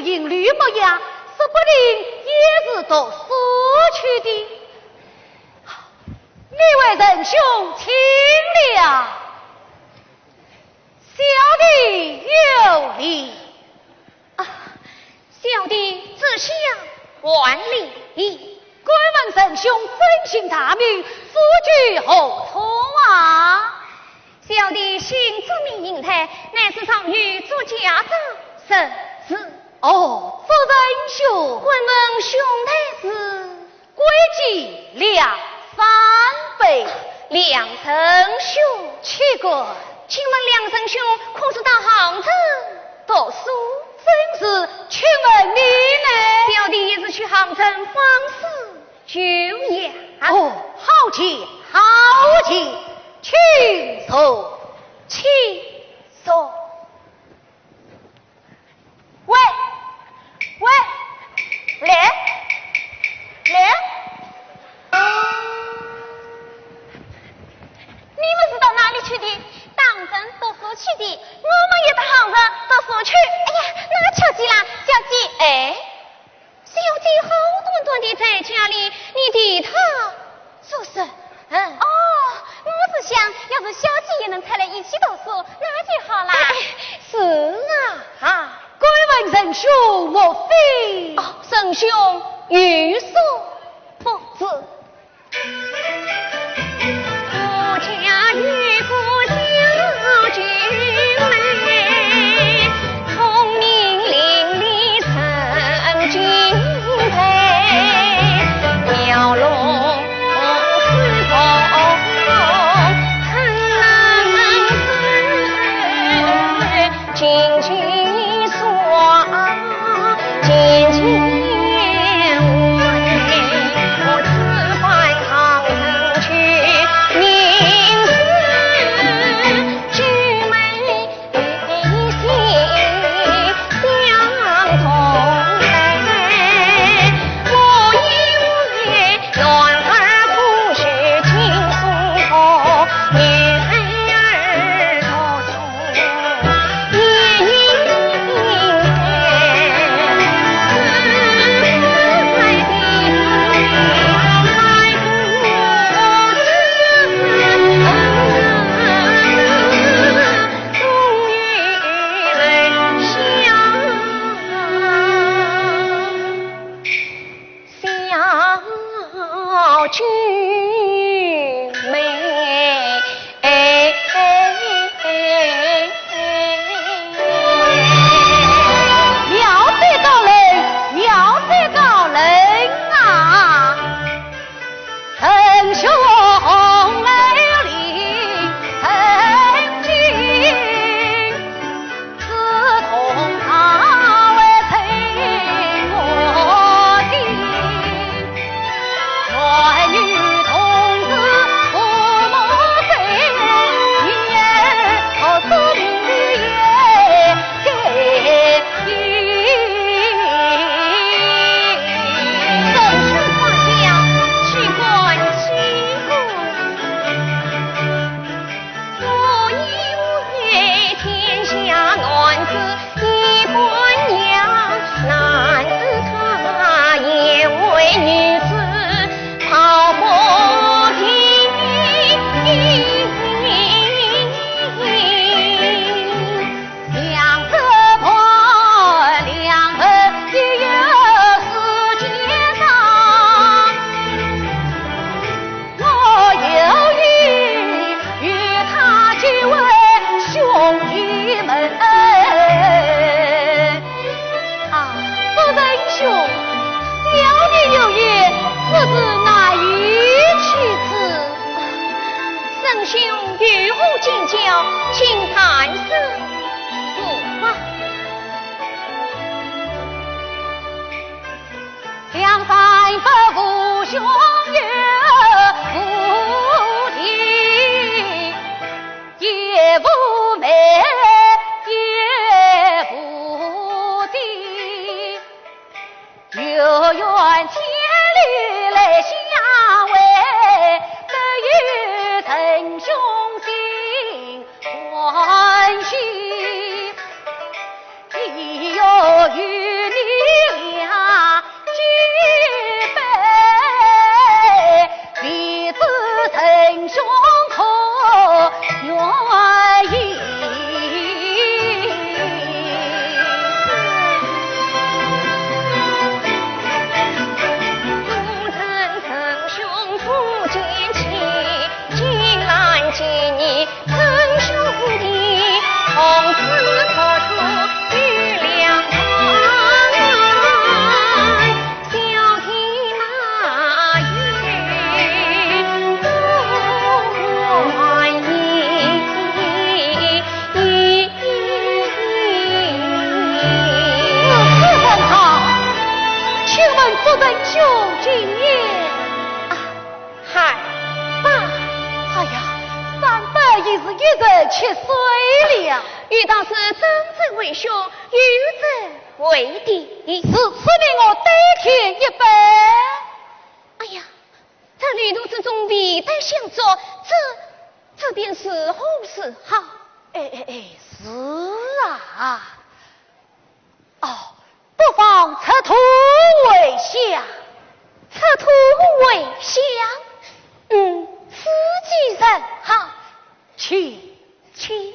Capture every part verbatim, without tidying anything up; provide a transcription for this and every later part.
音律不雅，说不定也是读书去的。哪位仁兄请了。小弟有礼。啊，小弟这厢还礼。敢问仁兄尊姓大名，祖居何处啊？小弟姓祝名银台，乃是上虞祝家庄人氏。哦，祝仁兄。敢问兄台是？贵贱两三杯。梁仁兄。岂敢。请问梁仁兄可是到杭州读书？正是，请问你呢？小弟也是去杭州访师 久仰。哦，好极，好极，请坐。请坐。喂，喂，来，来。你们是到哪里去的？杭州读书去的。我们也到杭州读书去。哎呀，那巧极啦，小姐。哎。 小姐好端端地在家里，你替她做甚？嗯。哦，我是想，要是小姐也能出来一起读书，那就好啦。哎，是啊。啊，敢问仁兄莫非？哦，仁兄有所不知。 小姐妹。水了。有道是，真正为兄，有则为弟。如此命我对天一拜。哎呀，这旅途之中未得相助，这，这便如何是好？哎哎哎，是啊。 哦，不妨出土为香。出土为香？嗯，此计甚好。请。请。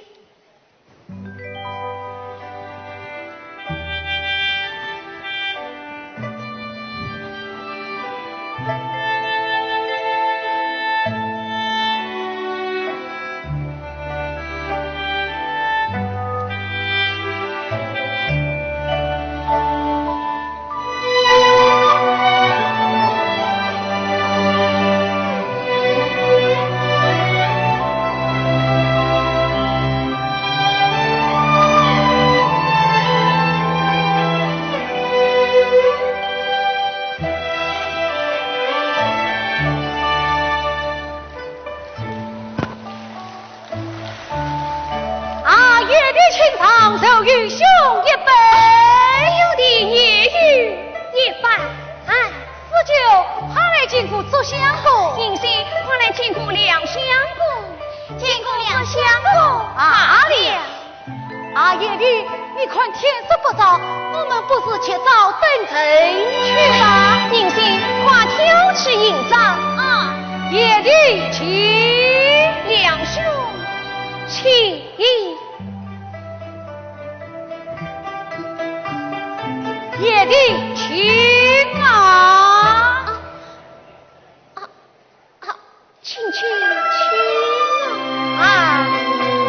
啊，贤弟请上，受愚兄一拜。小弟也有一拜。哎，不久，快来见过祝相公。贤弟，快来见过梁相公。见过梁相公。啊，罢了。 啊，贤弟，你看天色不早，我们不如起早登阵去吧。贤弟，快挑起行装。啊，贤弟，请。梁兄，请。贤弟，请啊。啊，啊，啊， 请，请，请啊！啊，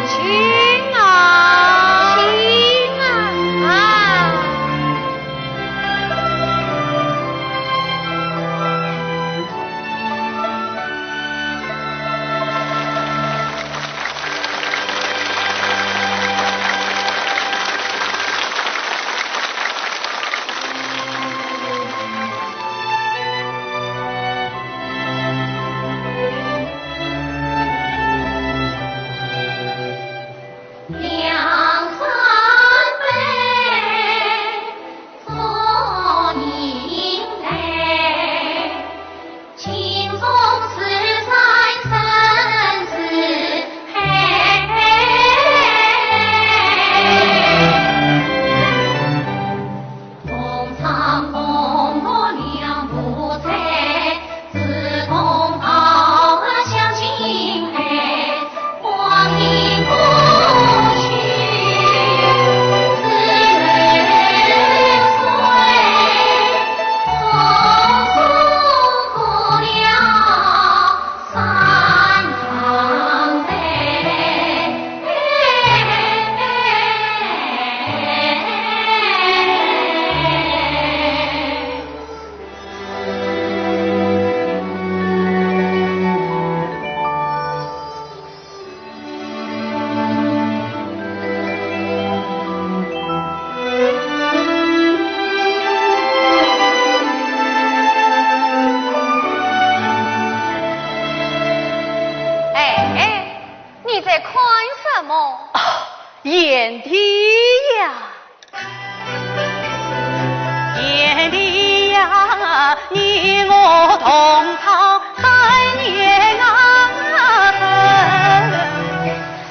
请啊！请啊！啊！ 哎，哎，你在看什么？啊，贤弟呀！ 贤弟呀，你我同窗百年啊，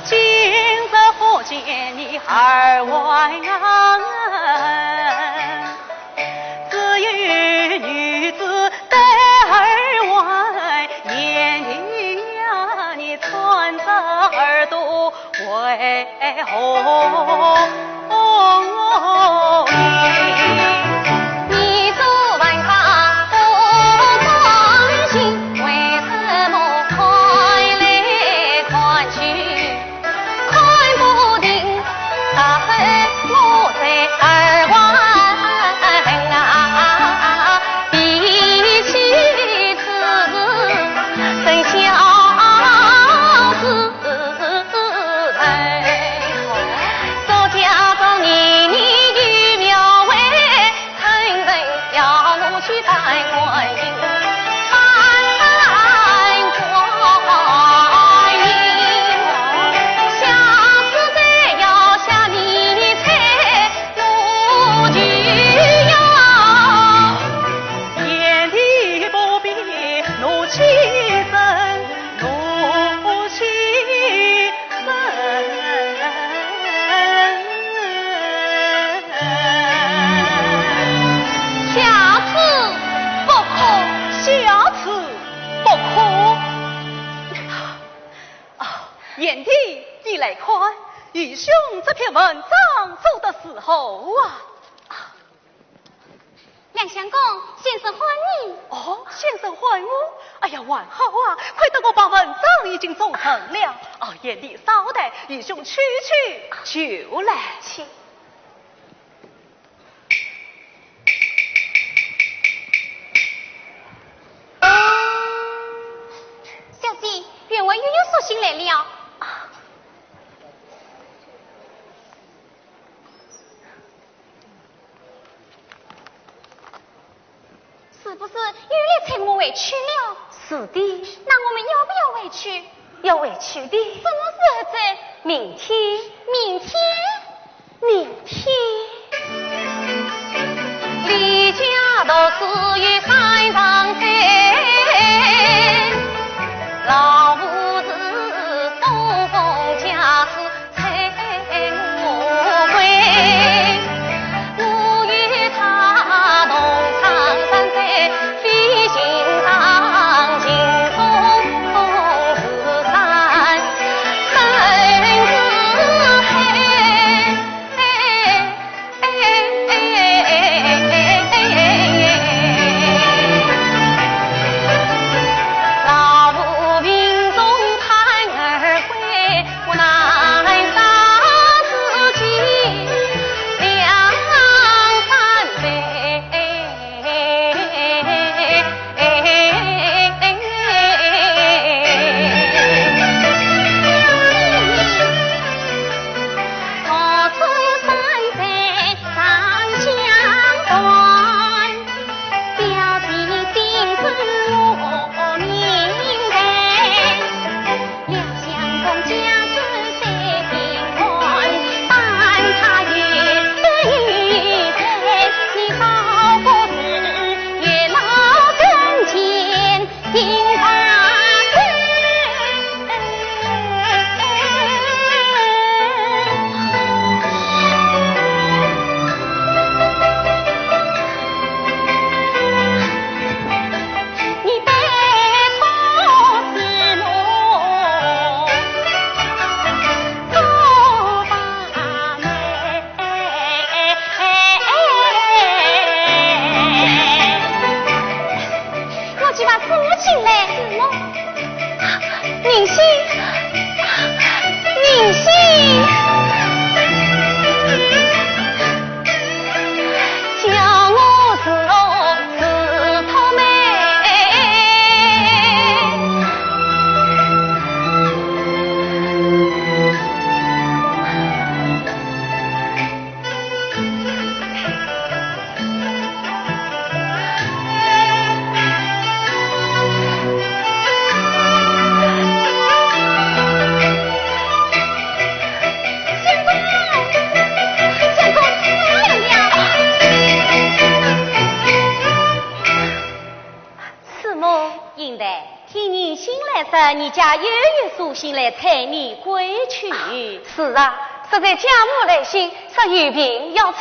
今日忽见你耳环啊，只有女子戴耳环，贤弟呀，你穿在耳朵 为何？贤弟，你来看，愚兄这篇文章做得如何啊？啊，梁相公，先生唤你。哦，先生唤我？哎呀，还好啊，亏得我把文章已经做成了。哦，贤弟稍待，愚兄去去就来。请。 小姐，员外又有书信来了。是不是又来催我回去了？是的。那我们要不要回去？要回去的。什么时候走？明天。明天？ 明天。我去把师母请来。师母？宁信，宁信。叫我是我是托妹。 相公，相公，师母。师母。英台，听宁信来说，你家又有书信来催你归去。是啊，实在家母来信，说有病要催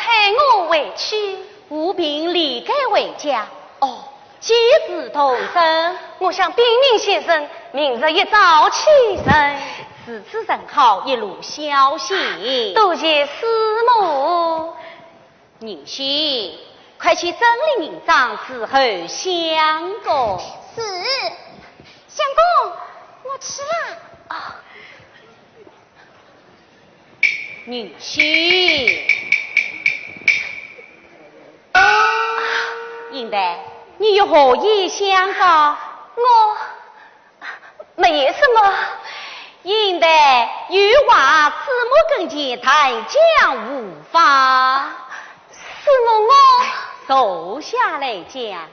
我回去。无病理该回家。哦， 既是动身，我想禀明先生，明日一早启程。如此甚好，一路小心。多谢师母。宁信，快去整理行装，伺候相公。是。相公，我去啦。啊。 宁信。英台，你有何意相告？我，没有什么。英台，有话师母跟前谈讲无妨。师母，我……坐下来讲。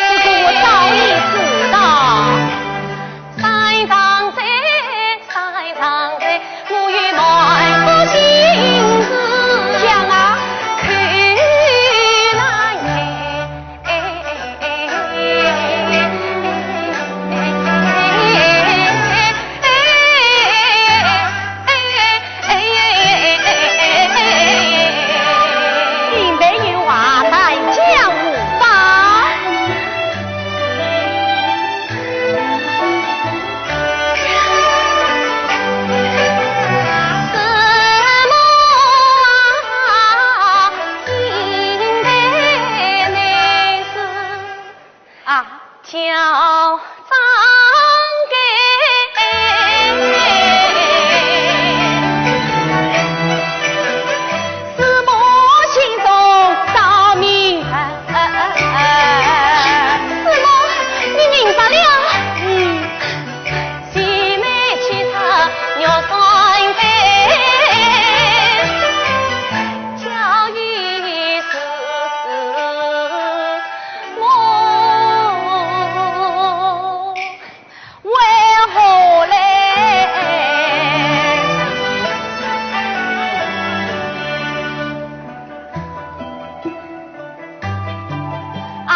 不过我早已知小张家，师母心中着迷。师母，你明白了？嗯。 啊！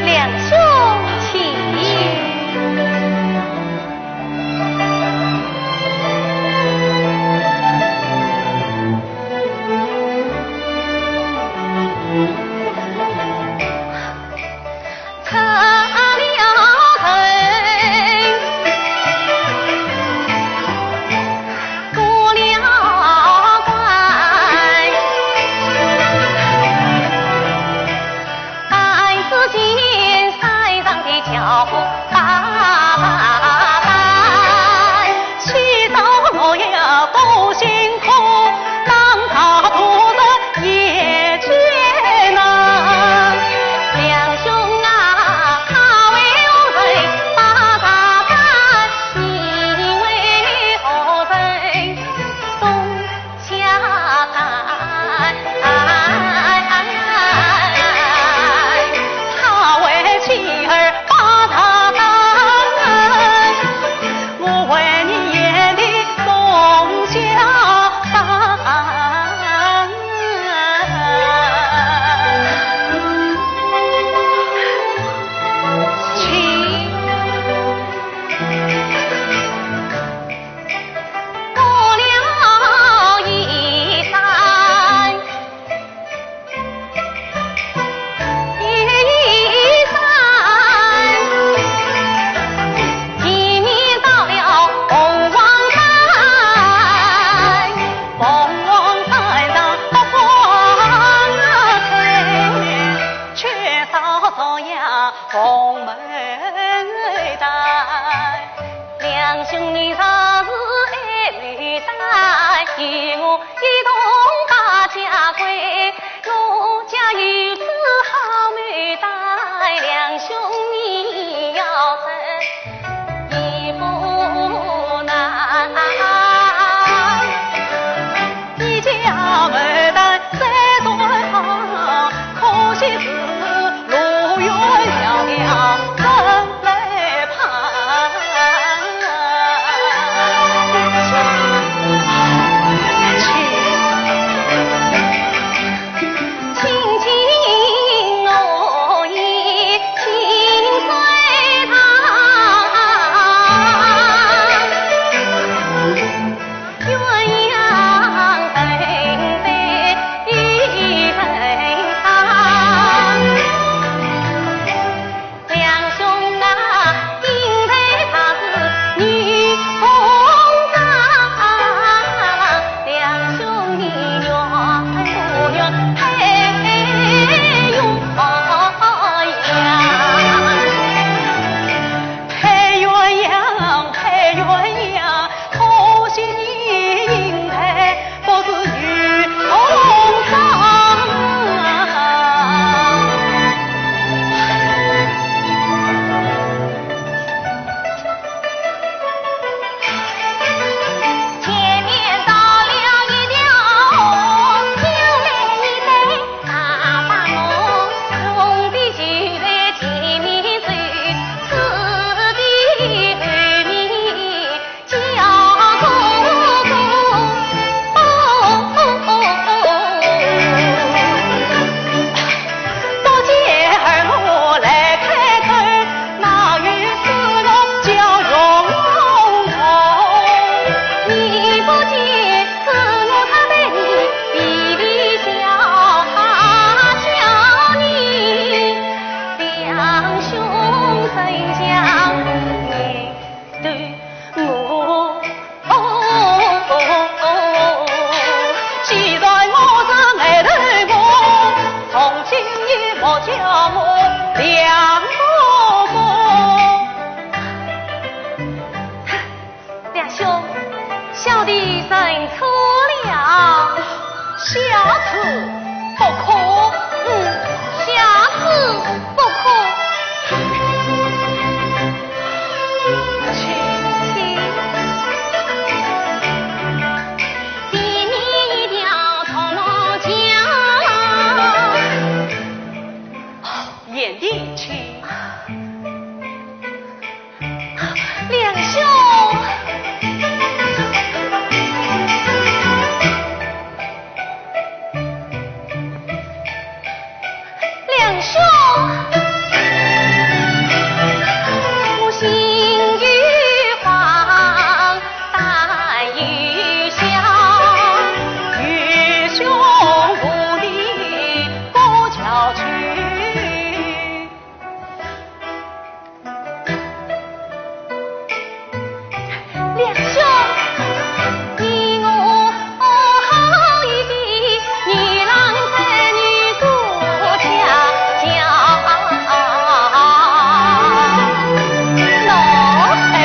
梁兄，请。梁兄，小弟认错了。下次不可。嗯，下次不可。请。请。 贤弟，请。梁兄。 梁兄。梁兄，你我好一比，女郎织女做家家。喏，哎。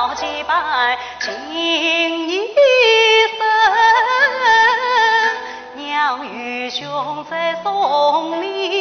四舅，快走吧。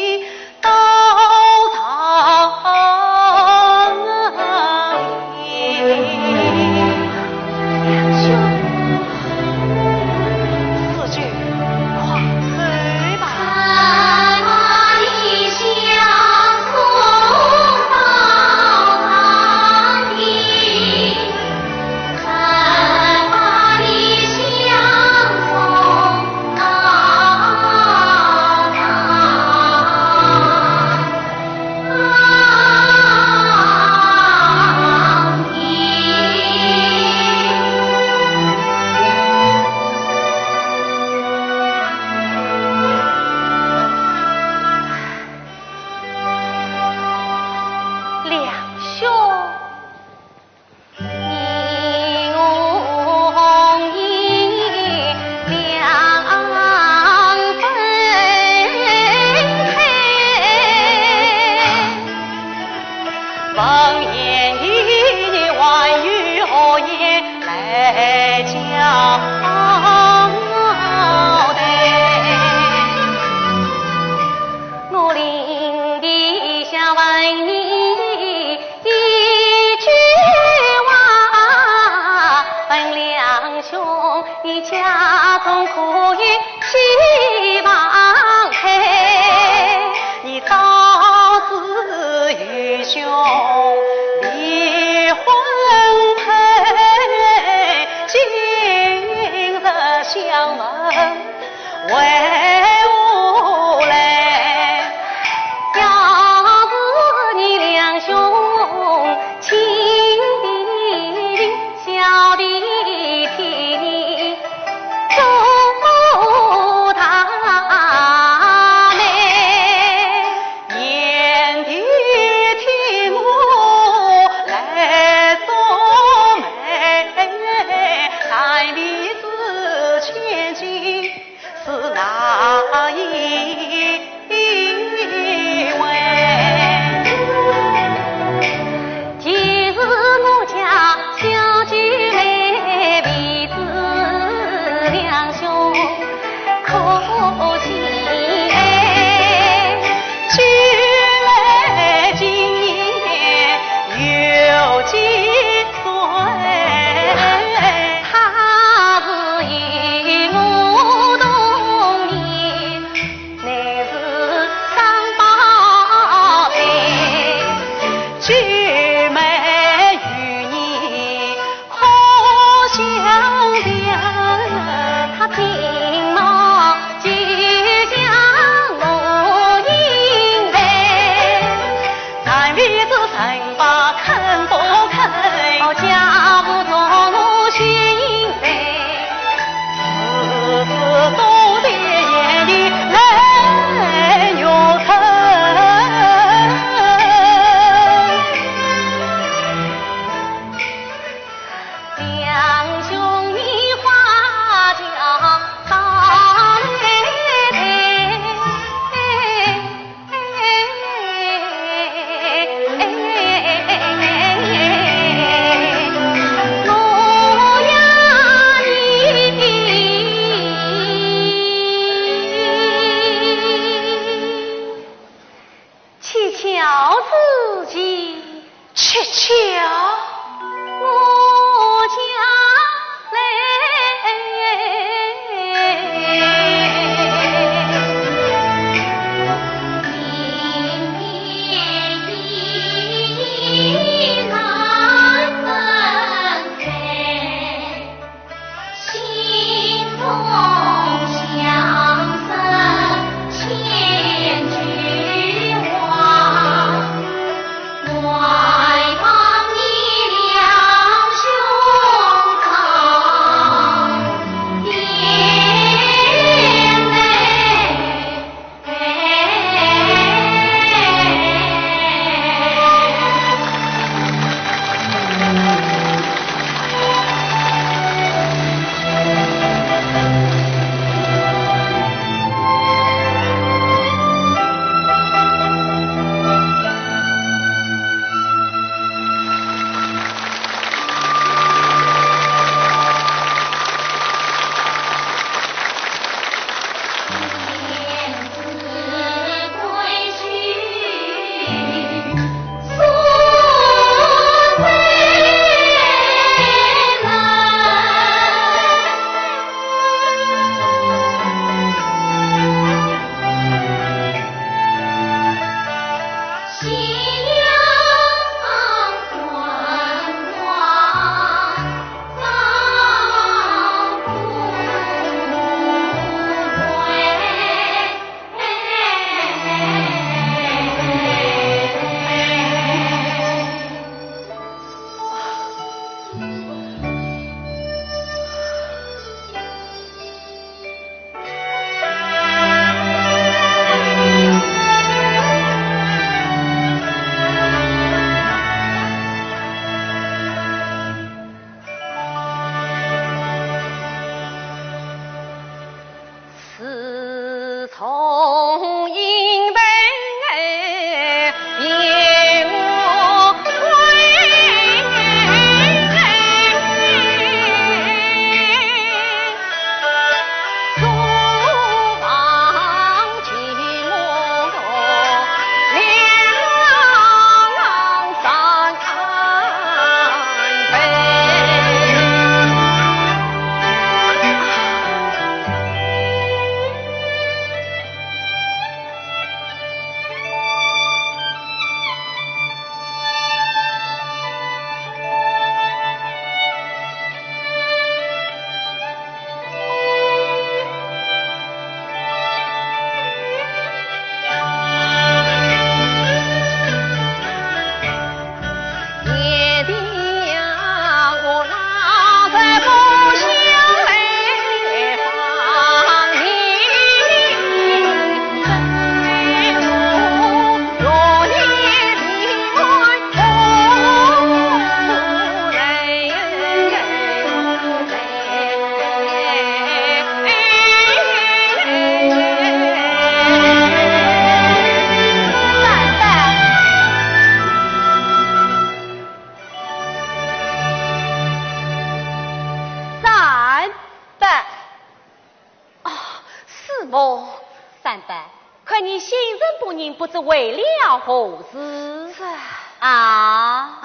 不知为了何事？是啊。啊，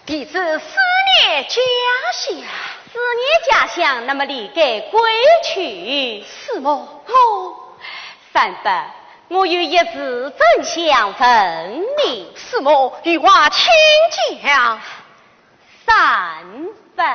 弟子思念家乡。思念家乡，那么理该归去。是么？哦，三伯，我有一事正想问你。是么？有话请讲。三伯。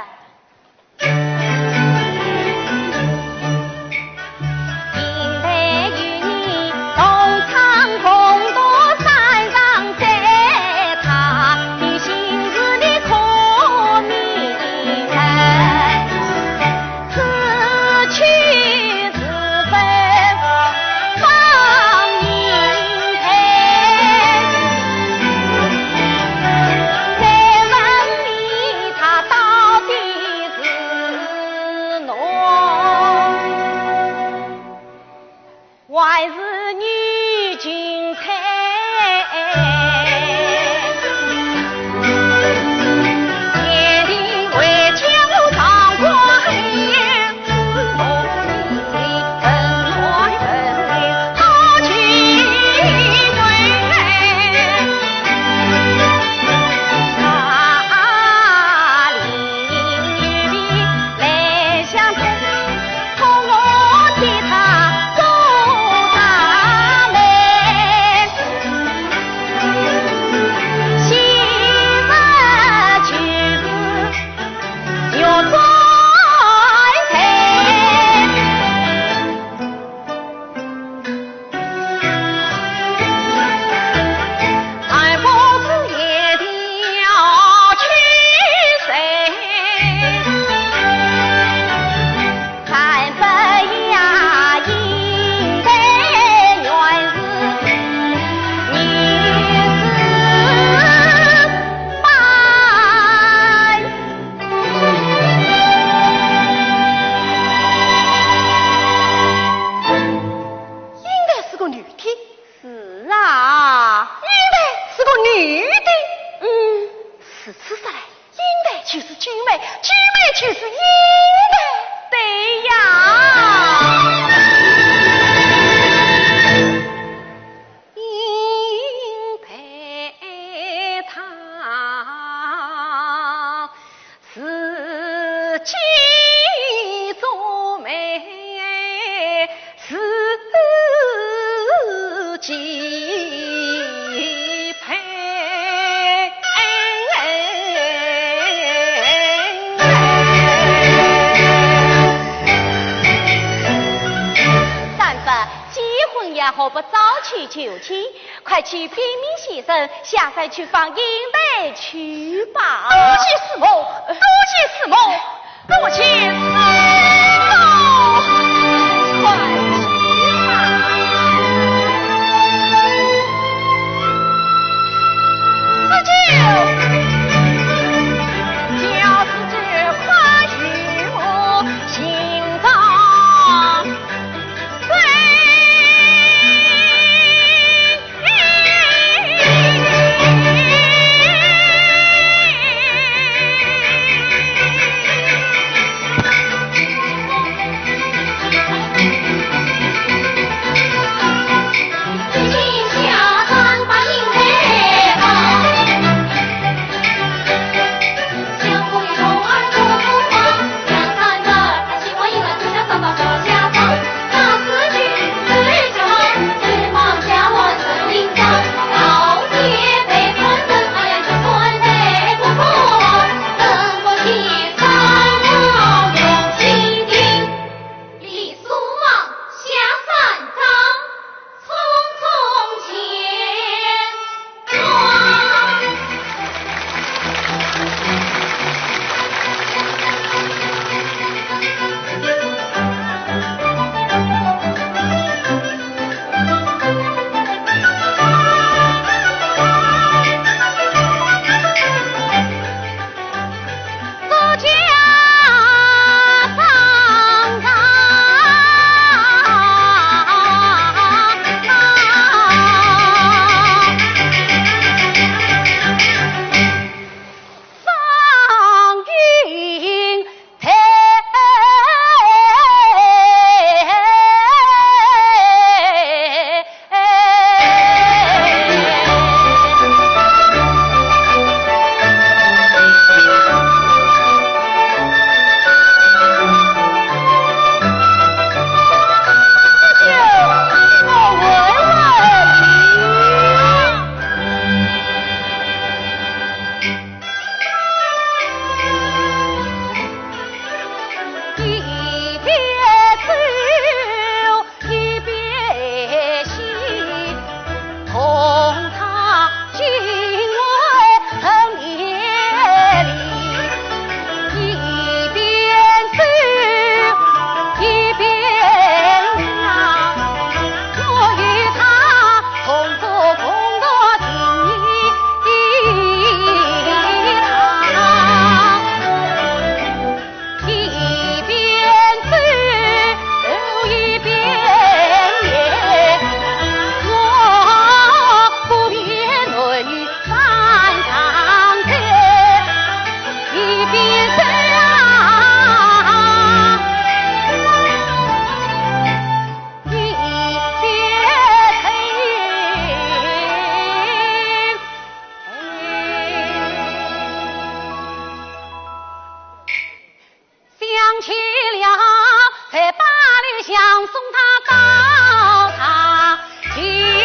应该是个女的。是啊。应该是个女的。嗯。如此说来，应该就是金妹，金妹就是应该。对呀。三伯，结婚也好不早去就亲，快去禀明先生，下山去访英台去吧。多谢师母，多谢师母，多谢师母。快去吧。相送他到茶亭。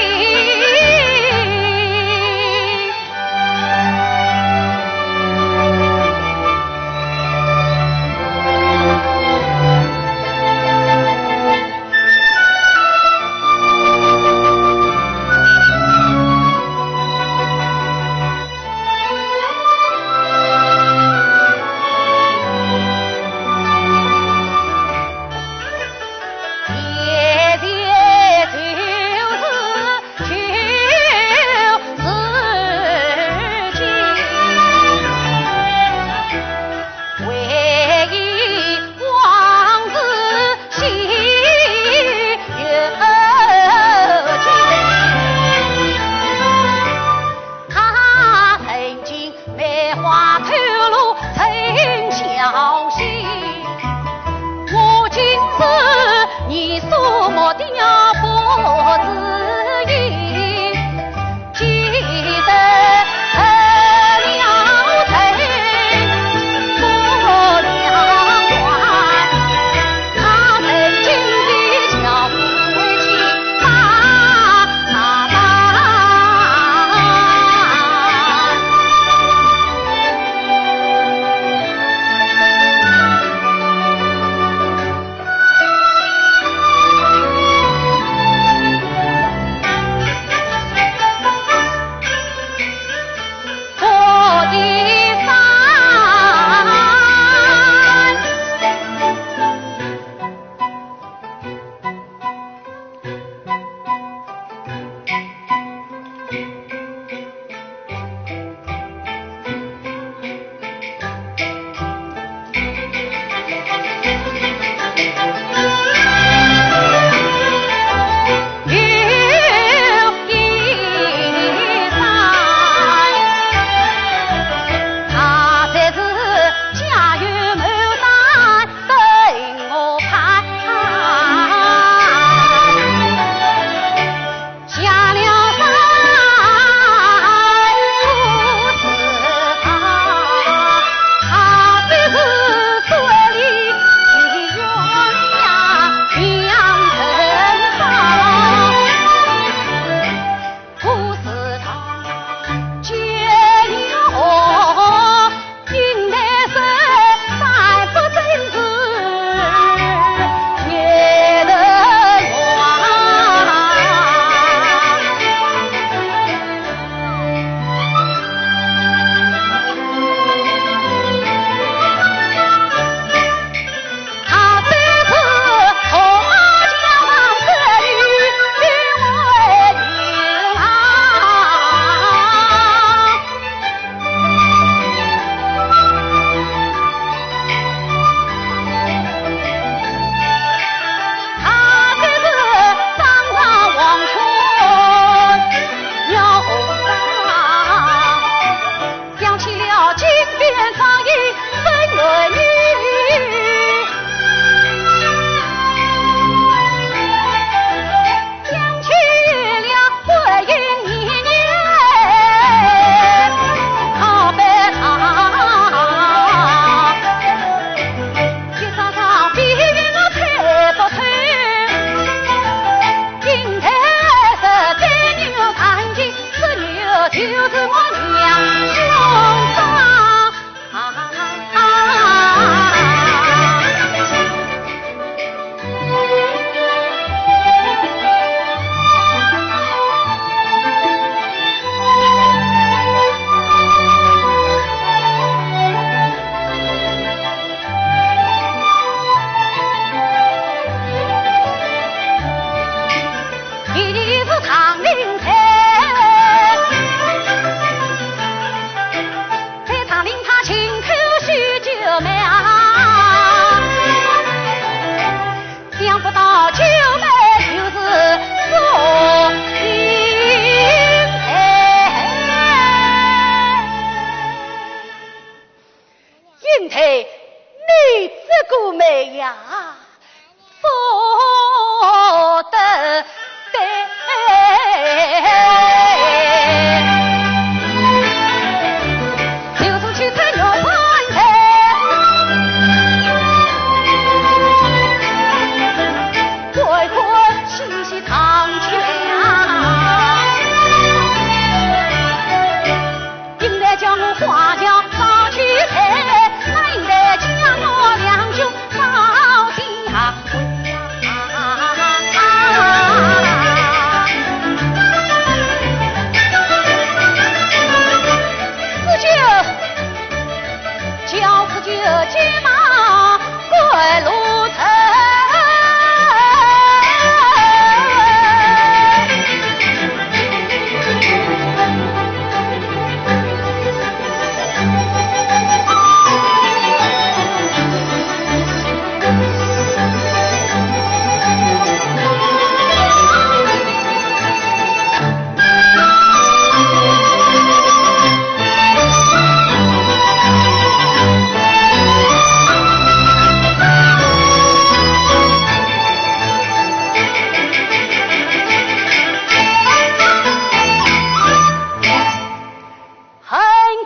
恨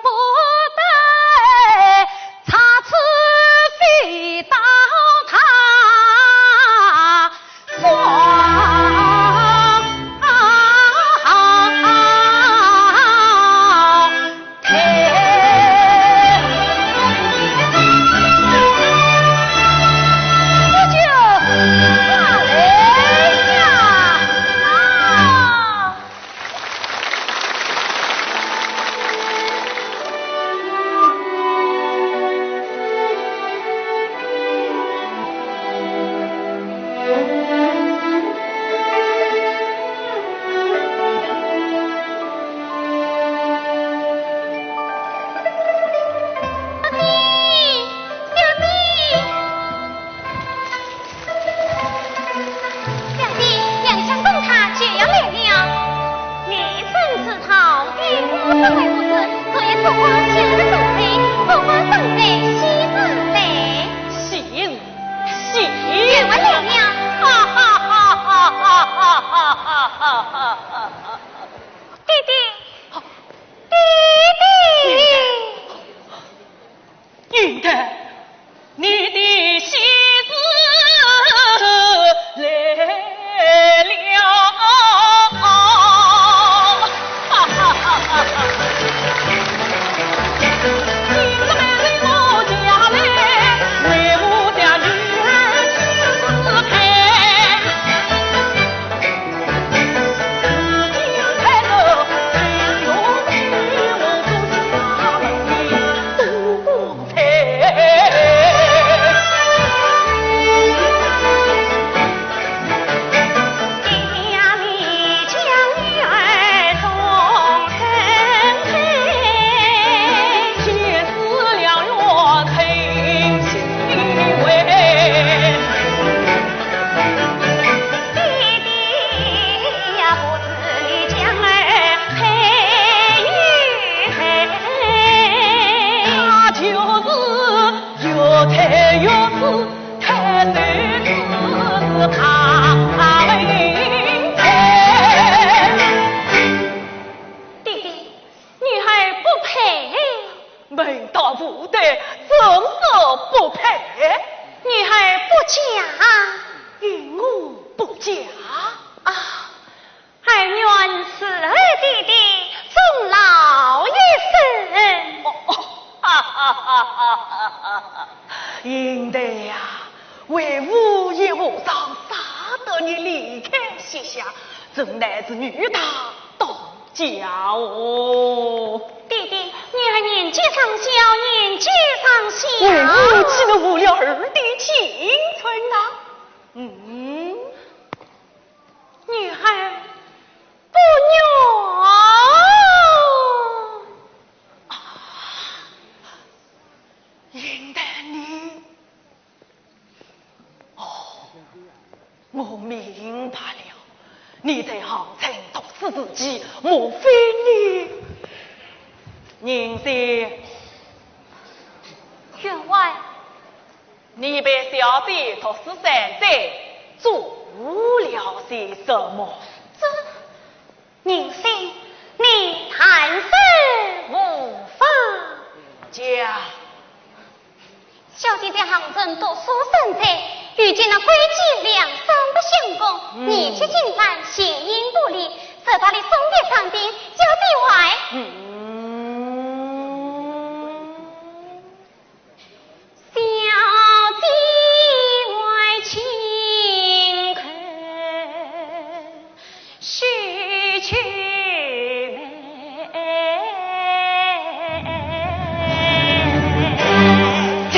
不得插翅飞到他双。小姐，杨相公他就要来了。你怎知道？哎，我本来不知，昨夜烛光就是灯谜，烛光灯谜喜字谜。喜字，喜字。又来了。哈哈哈哈哈哈哈哈哈哈哈哈！爹爹，爹爹。 应得你的喜字来了。爹爹，女孩不配。 门当户对，怎说不配？女孩不嫁。因我不嫁。啊，儿愿伺候爹爹终老一生。哦，哦，哈哈哈哈哈哈哈！应得呀，为父也无常，舍得你离开膝下，真乃是女大当 家哦。爹爹，女儿年纪尚小，年纪尚小。为父岂能误了儿的青春啊？嗯，女儿不愿。啊，应得你 哦，我明白了，你在杭城读书时期，莫非你……宁妃。员外。你陪小姐读书三载，做了些什么？这 宁妃，你谈甚无妨。讲。小姐在杭州读书三载，遇见了贵贱两三不相公，嗯。年纪轻犯，行医不利，只得了送给上边，叫姐外。嗯。 小姐外亲口许秋梅。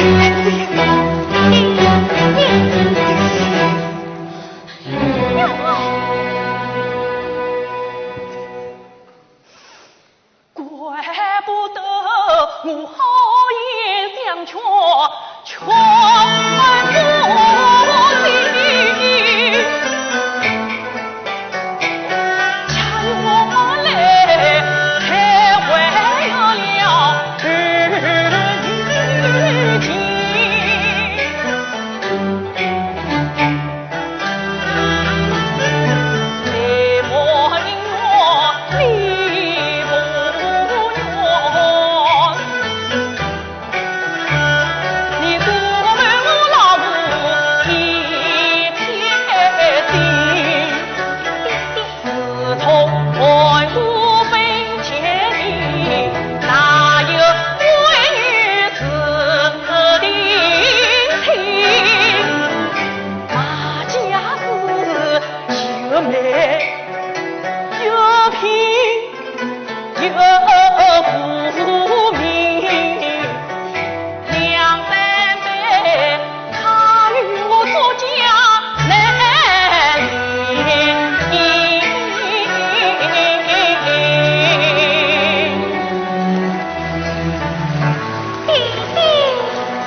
爹爹，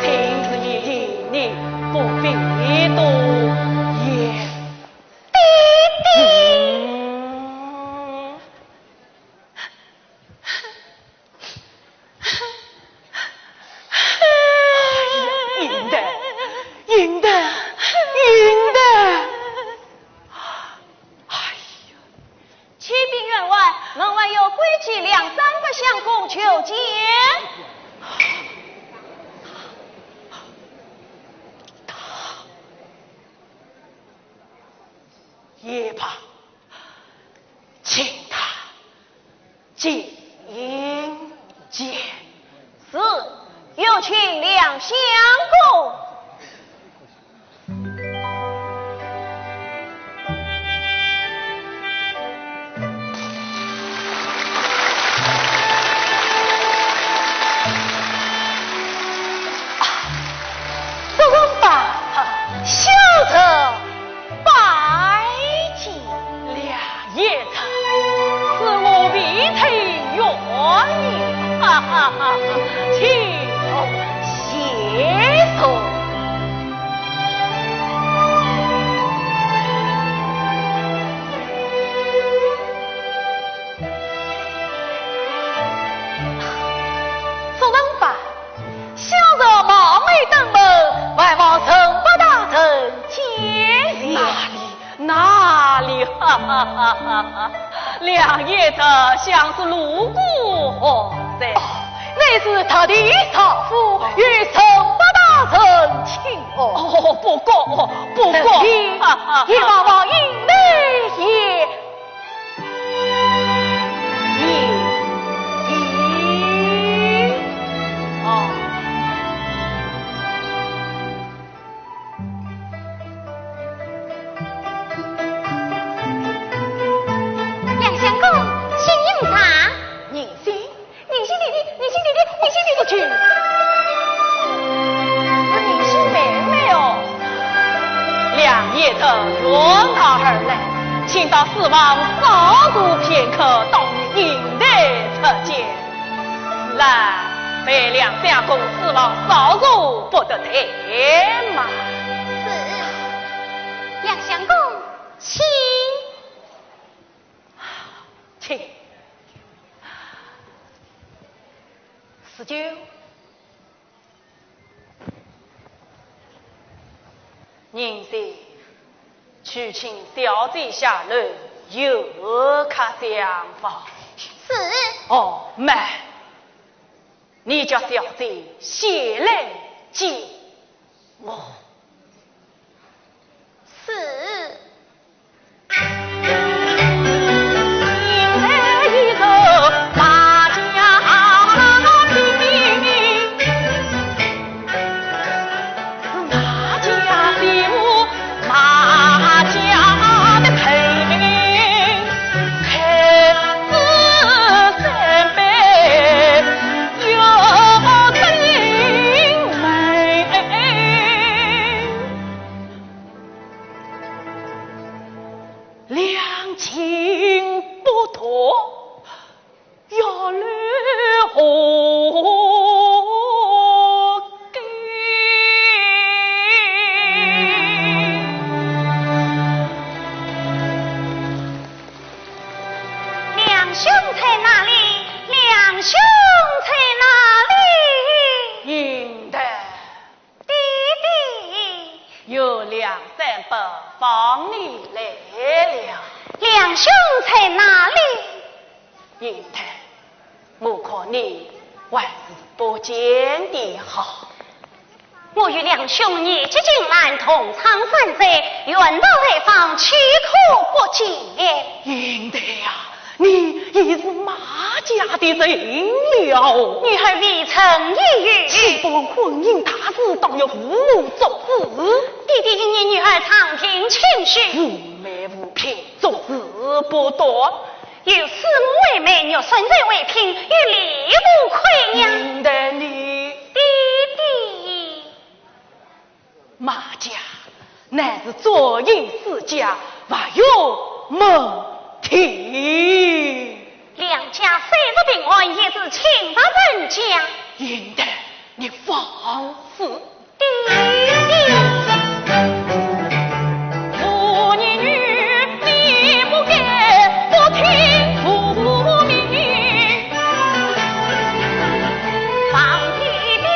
请自己饮，你不必多言。爹爹。嗯。 哎呀，应的，应的，应的。哎呀。启禀员外，门外有规矩，两三不相公求见。也罢，请他 进见。是，有请梁相公。啊，不用吧，小侄 拜见。梁贤侄，是我未曾远迎，哈哈哈，请坐，谢坐。坐稳吧，小侄冒昧登门，还望陈伯大人见谅。哪里 哪里？哈哈哈哈哈！梁贤侄想是路过何在？哦，乃是特地朝府与陈伯大人请安。哦，不敢，不敢。陈弟，哈哈哈哈！一望望，引来也，也，也。哦。 梁相公，请饮茶。银心，银心弟弟，银心弟弟，银心弟弟。出去。我银心妹妹哦。梁贤侄远道而来，请到书房稍坐片刻，待我引带出见。 来，陪梁相公书房稍坐，不得怠慢。是，梁相公，请。请。四九。 银心，去请小姐下楼，有客相望。是。哦，慢，你叫小姐先来见我。是。有梁山伯望你来了。梁兄在哪里？云台，我看你还是不见的好。我与梁兄年纪轻慢，同窗三载，远道来访，岂可不见？云台呀，你已是马家的人了。女儿未曾言语。岂不婚姻大事，当有父母做主？爹爹一言，女儿常听清许。父媒父聘，做事不多。有师母为媒，玉扇才为聘，有理无亏呀。云台你。爹爹。马家乃是簪缨世家，无有问题。梁家虽不平安，也是清白人家。云台，你放肆！爹爹。我女儿，你不该不听父命。放屁的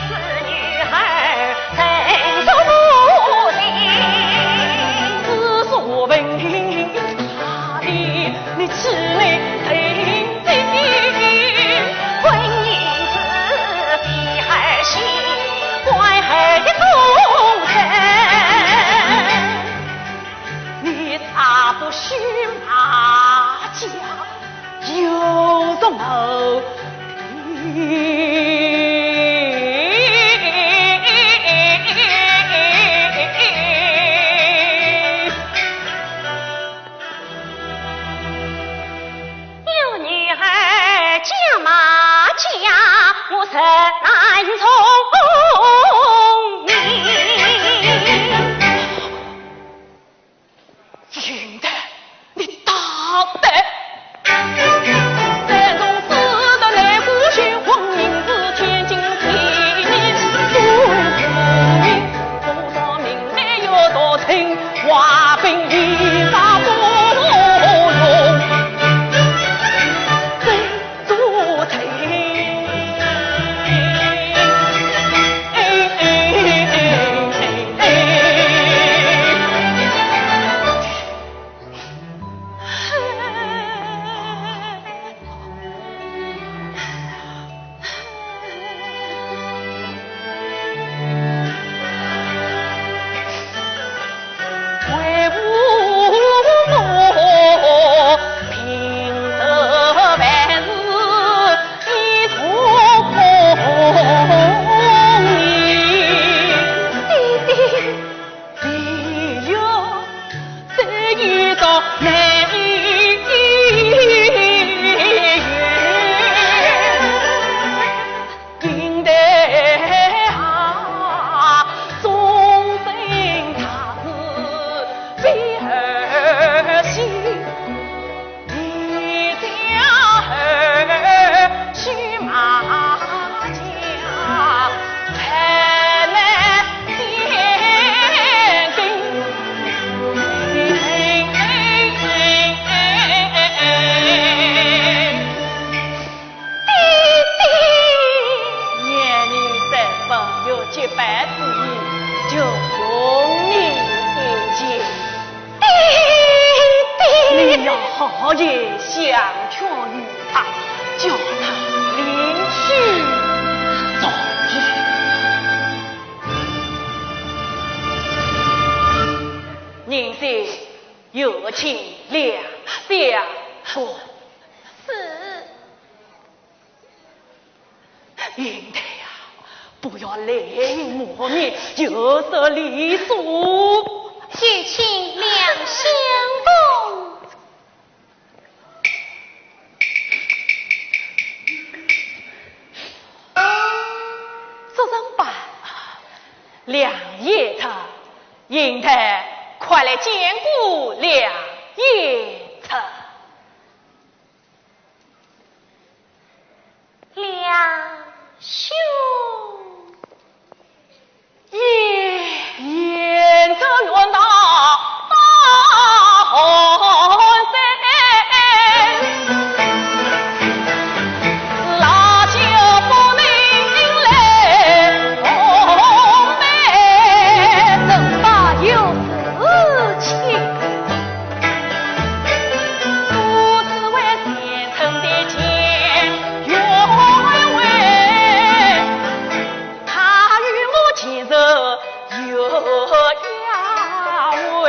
是女儿，真是无情。自从问他的，你气馁。 婚姻是比儿戏，官儿的功臣。你查不许马家有什么有女儿嫁马家，我实难从命。云台，你大胆！ 爹爹。念你在本有结拜之意，就容你一见。爹爹。你要好言相劝于他，叫他另娶重娶。银姐，有请梁相公。是。 云台呀，不要泪流满面，就说礼数。有请梁相公。坐上吧。梁贤侄，云台，快来见过梁贤侄。 梁兄。贤侄远到大洪山，老朽不能来奉陪，怎我呀，为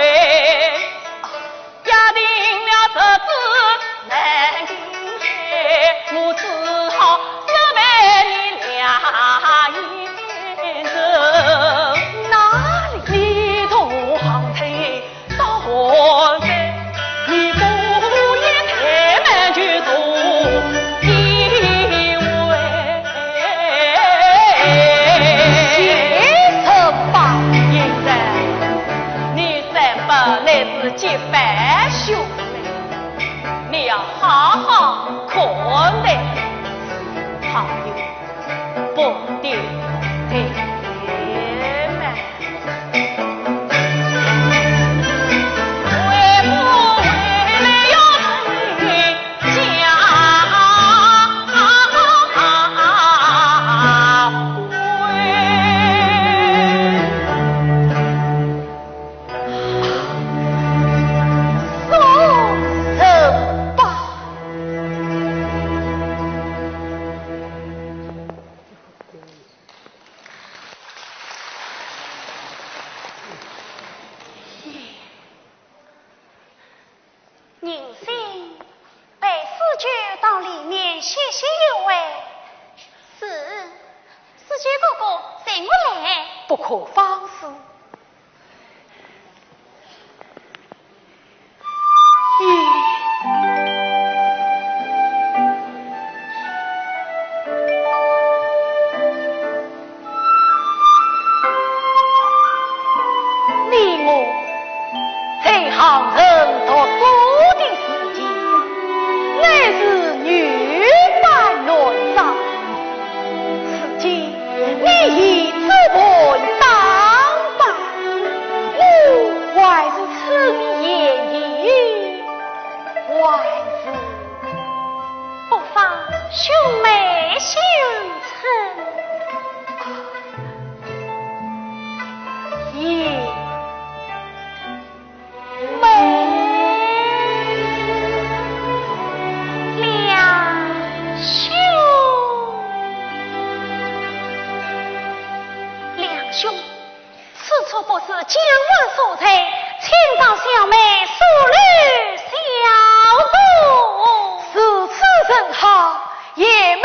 家庭了这只难题，我只好责备你两眼神。哪里？你同行推到何在？你不也太慢就动地位？谢什吧。现在你三伯乃是结拜兄妹，你要好好看待，好有不得罪嘛。 银心，陪四舅到里面歇息一会。是，四舅哥哥，随我来。不可放肆。 你我在行人读书的时节，乃是女扮男装，如今你已置办打扮，我还是吃你言语，还是……不妨兄妹相称。 也美。梁兄，梁兄，此处不是讲话所在，请到小妹书楼小坐。如此甚好，贤妹